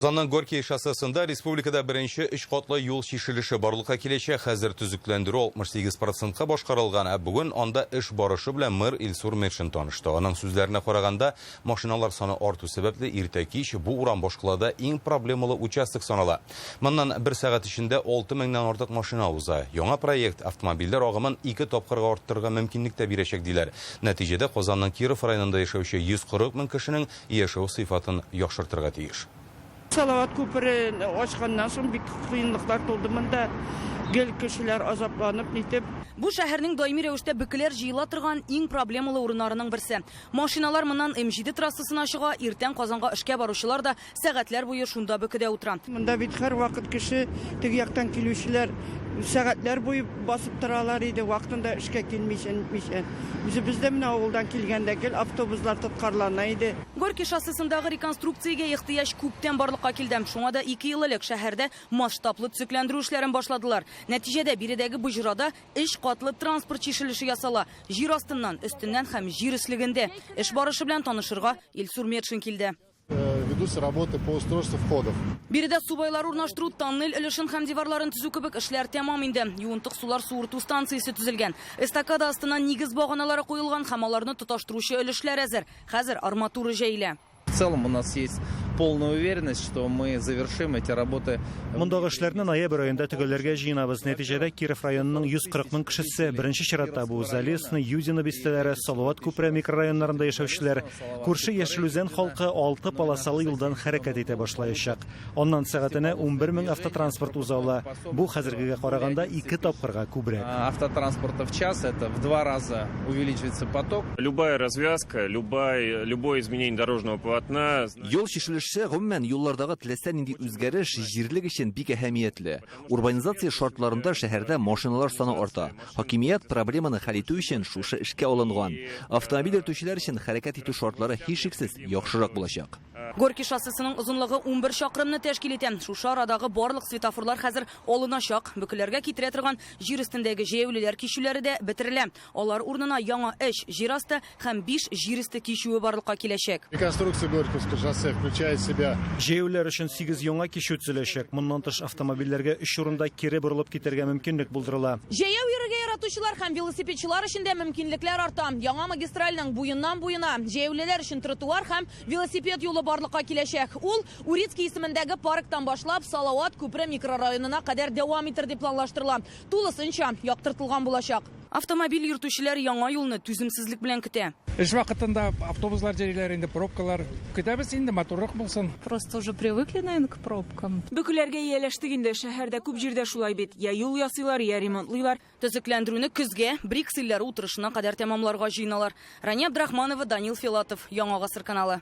Казанның Горький шоссесында республикада беренче өч катлы юл чишелеше барлыкка киләчәк. Хәзер төзекләндерү 68 процентка башкарылган, ә бүген анда эш барышы белән мэр Илсур Метшин танышты. Аның сүзләренә караганда, машиналар саны арту сәбәпле иртә-кич бу урам башкалада иң проблемалы участок санала. Моннан бер сәгать эчендә 6 меңнән артык машина уза. Яңа проект автомобильләр агымын ике тапкырга арттырырга мөмкинлек тә бирәчәк, диләр. Нәтиҗәдә Казанның Киров районында яшәүче 140 мең кешенең яшәү сыйфатын яхшыртырга тиеш. Салават күпере ачканнан соң бик кыенлыклар туды монда. Гел кешеләр азапланып нитеп. Бу шәһәрнең даими рәвештә бөкеләр җыела торган иң проблемалы урыннарының берсе. Машиналар моннан М7 трассасына чыга, иртән Казанга эшкә баручылар да сәгатьләр буе шунда бөкедә утыра. Монда бит һәрвакыт кеше, теге яктан килүчеләр сәгатьләр буе басып торалар иде, вакытында эшкә килмичә, нитмичә. Үзебез дә менә авылдан килгәндә гел автобуслар тоткарлана иде. Горький шоссесындагы реконструкциягә ихтыяҗ күптән барлыкка килде. Шуңа да ике ел элек шәһәрдә масштаблы төзекләндерү эшләрен башладылар. Нәтиҗәдә, биредәге боҗрада өч катлы транспорт чишелеше ясала, җир астыннан, өстеннән һәм җир өслегендә. Эш барышы белән танышырга Илсур Метшин килде. Ведутся работы по устройству входов. Биредә субайлар урнаштыру, тоннель өлешен һәм диварларын төзү кебек эшләр тәмам инде. Юынтык сулар суырту станциясе төзелгән. Эстакада астына нигез баганалары куелган һәм аларны тоташтыручы өлешләр әзер. Хәзер арматура җәелә. В целом у нас есть полная уверенность, что мы завершим эти работы. Мондагы эшләрне ноябрь аенда төгәлләргә җыенабыз. Нәтиҗәдә Киров районының 140 мең кешесе, беренче чиратта бу Залесный, Юдино бистәләре, Салават күпере микрорайоннарында яшәүчеләр, Күрше Яшел Үзән халкы алты полосалы юлдан хәрәкәт итә башлаячак. Аннан сәгатенә 11 мең автотранспорт уза ала. Бу хәзергегә караганда ике тапкырга күбрәк. Автотранспорта в час, это в два раза увеличивается поток. Любая развязка, любая, любое изменение дорожного полотна. Юл чишелеше, гомумән, юллардагы теләсә нинди үзгәреш җирлек өчен бик әһәмиятле. Урбанизация шартларында шәһәрдә машиналар саны арта. Хакимият проблеманы хәл итү өчен шушы эшкә алынган. Автомобиль йөртүчеләр өчен хәрәкәт итү шартлары һичшиксез яхшырак булачак. Горький шоссесының озынлыгы 11 чакрымны тәшкил итә. Шушы арадагы барлык светофорлар хәзер алыначак. Бөкеләргә китерә торган җир өстендәге җәяүлеләр кичүләре дә бетерелә. Алар урынына яңа өч җир асты һәм биш җир өсте кичүе барлыкка киләчәк. Реконструкция Горьковского шоссе включает в себя. Җәяүлеләр өчен сигез яңа кичү төзеләчәк. Моннан тыш, автомобильләргә өч урында кире борылып китәргә мөмкинлек булдырыла. Җәяү йөрергә яратучылар һәм велосипедчылар өчен дә мөмкинлекләр арта. Яңа магистральнең буеннан-буена җәяүлеләр өчен тротуар һәм велосипед юлы барлыкка киләчәк. Ул Урицкий исемендәге парктан башлап Салават күпере микрорайонына кадәр дәвам итер дип планлаштырыла. Тулысынча яктыртылган булачак. Автомобиль йөртүчеләр яңа юлны түземсезлек белән көтә. Эш вакытында автобуслар йөриләр инде, пробкалар. Көтәбез инде, матуррак булсын. Просто уже привыкли, наверное, к пробкам. Бөкеләргә ияләштек инде, шәһәрдә күп җирдә шулай бит. Я юл ясыйлар, я ремонтлыйлар. Төзекләндерүне көзгә, БРИКС илләре утырышына кадәр тәмамларга җыеналар. Рания Абдрахманова, Данил Филатов, Яңа гасыр каналы.